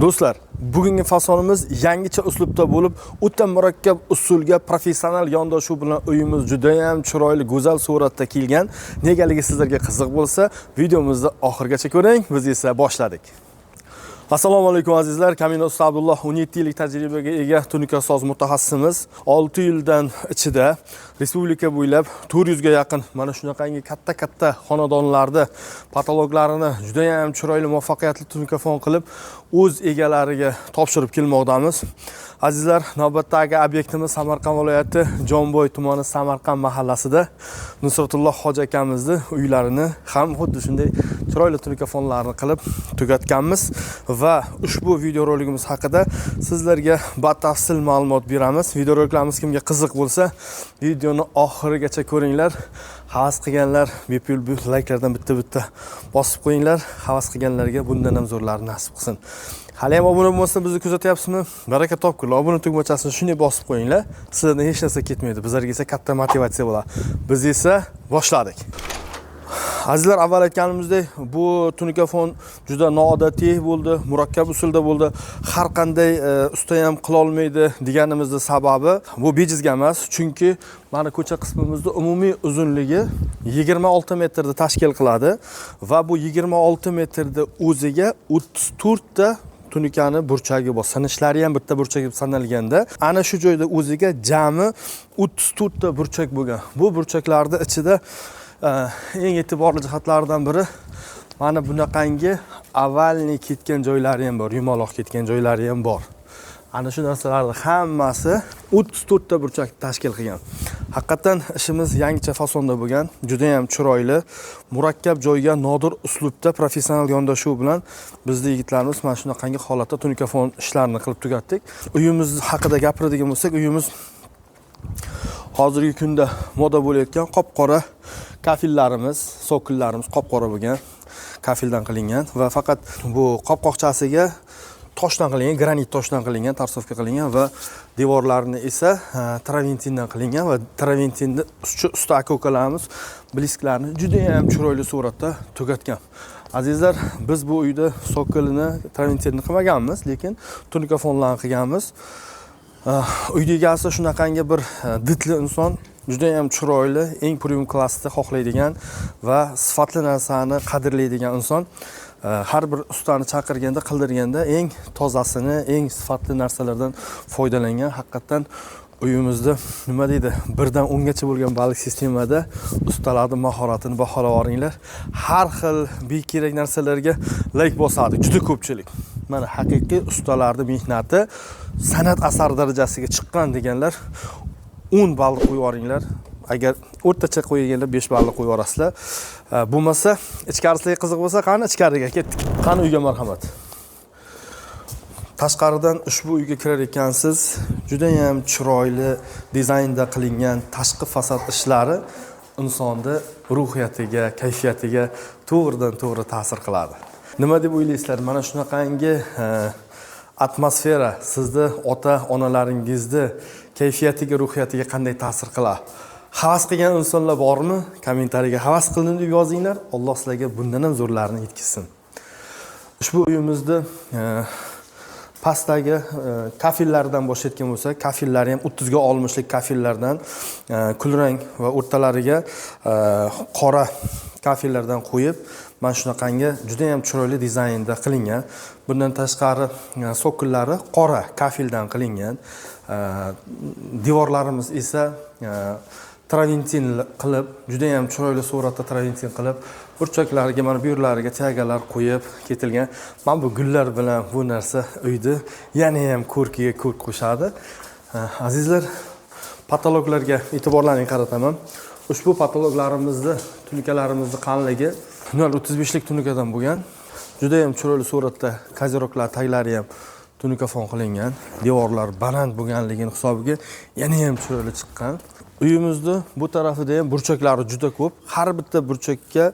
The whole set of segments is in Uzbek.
Do'stlar, bugungi fasonimiz yangicha uslubda bo'lib, o'ta murakkab usulga professional yondashuv bilan uyimiz juda ham chiroyli, go'zal suratda kelgan. Negaligi sizlarga qiziq bo'lsa, videomizni oxirigacha ko'ring. Biz esa boshladik. Assalomu alaykum, azizlar. Kamina usta Abdulloh, 17 yillik tajribaga ega tunukasoz mutaxassisimiz. 6 yildan ichida respublika bo'ylab 400 ga yaqin mana shunaqangi katta-katta xonadonlarda patologlarini juda ham chiroyli, muvaffaqiyatli tunukafon qilib, o'z egalariga topshirib kelmoqdamiz. Azizlar, navbatdagi obyektimiz Samarqand viloyati Jomboy tumani Samarqand mahallasida Nusratulloh hoji akamizni uylarini ham xuddi shunday chiroyli tunukafonlarni qilib tugatganmiz va ushbu videorolikimiz haqida sizlarga batafsil ma'lumot beramiz. Videoroliklarimiz kimga qiziq bo'lsa, videoni oxirigacha ko'ringlar. Havas qilganlar bepul bu layklardan bitta-bitta bosib qo'yinglar. Havas qilganlarga bundan ham zo'rlari nasib qilsin. Hali ham obuna bo'lmasdan bizni kuzatyapsizmi? Baraka topkurlar. Obuna tugmachasini shunday bosib qo'yinglar. Sizlardan hech narsa ketmaydi. Bizlarga esa katta motivatsiya bo'ladi. Biz esa boshladik. Azizlar, avval aytganimizdek, bu tunukafon juda noodatiy bo'ldi, murakkab usulda bo'ldi. Har qanday usta ham qilolmaydi deganimizni sababi bu bejizga emas, chunki mana ko'cha qismimizda umumiy uzunligi 26 metrni tashkil qiladi va bu 26 metrni o'ziga 34 ta tunukani burchagi bor. Sinishlari ham bitta burchak deb sanalganda, ana shu joyda o'ziga jami 34 ta burchak bo'lgan. Bu burchaklarning ichida eng e'tiborli jihatlaridan biri mana bunaqangi овальный ketgan joylari ham bor, yumaloq ketgan joylari ham bor. Ana shu narsalarni hammasi 34 ta burchak tashkil qilgan. Haqiqatdan ishimiz yangicha fasonda bo'lgan, juda ham chiroyli, murakkab joyga nodir uslubda professional yondashuv bilan bizni yigitlarimiz mana shunaqangi holatda tunukafon ishlarini qilib tugatdik. Uyimiz haqida gapiradigan bo'lsak, uyimiz hozirgi kunda moda bo'layotgan qop-qora kafellarimiz, sokollarimiz qop-qora bo'lgan, kafeldan qilingan va faqat bu qopqoqchasiga toshdan qilingan, granit toshdan qilingan, торцовка qilingan va devorlarini esa traventindan qilingan va traventinni usti aka-ukalarimiz блеск larni juda ham chiroyli suratda tugatgan. Azizlar, biz bu uyda sokolini, traventinni qilmaganmiz, lekin tunikafonlarni qilganmiz. Uyni egasi shunaqangi bir didli inson, juda ham chiroyli, eng premium klassda xohlaydigan va sifatli narsani qadrlaydigan inson. Har bir ustani chaqirganda, qildirganda eng tozasini, eng sifatli narsalardan foydalangan. Haqiqatdan uyimizda, nima deydi, 1 dan 10gacha bo'lgan ballik sistemada ustalarning mahoratini baholab yuboringlar. Har xil bekerak narsalarga layk bosadi juda ko'pchilik. Mana haqiqiy ustalarning mehnati san'at asari darajasiga chiqqan deganlar 10 ball qo'yib yuboringlar. Agar o'rtacha qo'yganlar, 5 ballni qo'yib yuborasizlar. Bo'lmasa, ichkarisiga qiziq bo'lsa, qani ichkariga ketdik. Qani uyga marhamat. Tashqaridan ushbu uyga kirar ekansiz, judayam chiroyli dizaynda qilingan tashqi fasad ishlari insonni ruhiyatiga, kayfiyatiga to'g'ridan to'g'ri ta'sir qiladi. Nima deb o'ylaysizlar? Mana shunaqangi atmosfera sizni ota onalaringizni kayfiyatiga, ruhiyatiga qanday ta'sir qiladi? Havas qilgan insonlar bormi? Kommentariyaga "Havas qildim" deb yozinglar. Alloh sizlarga bundan ham zo'rlarini yetkazsin. Ushbu uyimizni pastdagi kafellardan boshlayotgan bo'lsak, kafellari ham 30 ga 60lik kafellardan, kulrang va o'rtalariga qora kafellardan qo'yib, mana shunaqangi juda ham chiroyli dizaynda qilingan. Bundan tashqari, sokollari qora kafeldan qilingan. Devorlarimiz esa traventin qilib, juda ham chiroyli suratda traventin qilib, burchaklariga, mana bu yerlariga тяга lar qo'yib ketilgan. Mana bu gullar bilan bu narsa uyni yana ham ko'rkiga ko'rk qo'shadi. Azizlar, patologlarga e'tiborlaringni qarataman. Ushbu patologlarimizni, tunukalarimizni qalinligi 0,35lik tunukadan bo'lgan. Juda ham chiroyli suratda козырёк lar taglari ham tunukafon qilingan. Devorlar baland bo'lganligini hisobiga yana ham chiroyli chiqqan. Uyimizni bu tarafida ham burchaklari juda ko'p. Har bitta burchakka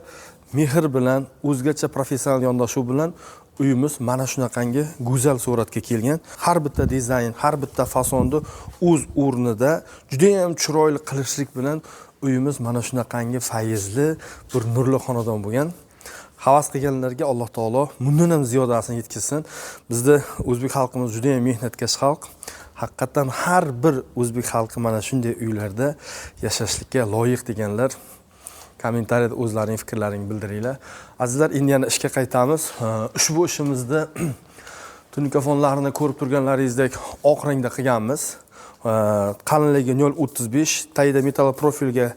mehr bilan, o'zgacha professional yondashuv bilan uyimiz mana shunaqangi go'zal suratga kelgan. Har bitta dizayn, har bitta fasonni o'z o'rnida judayam chiroyli qilishlik bilan uyimiz mana shunaqangi fayzli bir nurli xonadon bo'lgan. Havas qilganlarga Alloh taolo bundan ham ziyodasini yetkazsin. Bizda o'zbek xalqimiz juda ham mehnatkash xalq. Haqiqatdan har bir o'zbek xalqi mana shunday uylarda yashashlikka loyiq deganlar kommentariyada o'zlaring fikrlaringni bildiringlar. Azizlar, endi yana ishga qaytamiz. Ushbu ishimizda tunikafonlarni ko'rib turganlaringizdek oq rangda qilganmiz. Qalinligi 0,35, tagida metall profilga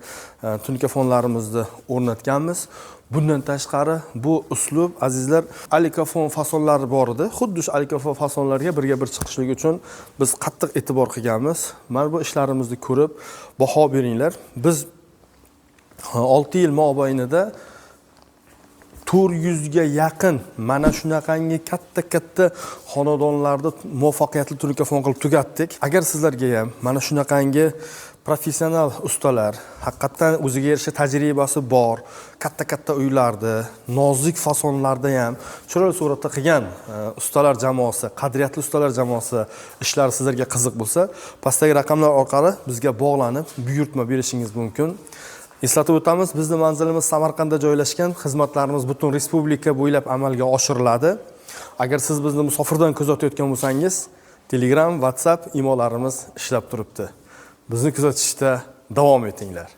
tunikafonlarimizni o'rnatganmiz. Bundan tashqari bu uslub, azizlar, alikafon fasonlari bor edi. Xuddi shu alikafon fasonlarga birga bir chiqishligi uchun biz qattiq e'tibor qilganmiz. Mana bu ishlarimizni ko'rib baho beringlar. Biz 6 yil mobaynida 400 ga yaqin mana shunaqangi katta katta xonadonlarda muvaffaqiyatli tunikafon qilib tugatdik. Agar sizlarga ham mana shunaqangi professional ustalar, haqiqatdan o'ziga yarasha tajribasi bor, katta katta uylarda, nozik fasonlarda ham chiroyli suratda qilgan ustalar jamoasi, qadriyatli ustalar jamoasi ishlari sizlarga qiziq bo'lsa, pastdagi raqamlar orqali bizga bog'lanib buyurtma berishingiz mumkin. Eslatib o'tamiz, bizni manzilimiz Samarqandda joylashgan, xizmatlarimiz butun respublika bo'ylab amalga oshiriladi. Agar siz bizni musofirdan kuzatayotgan bo'lsangiz, Telegram, WhatsApp, imolarimiz ishlab turibdi. Bizni kuzatishda davom etinglar.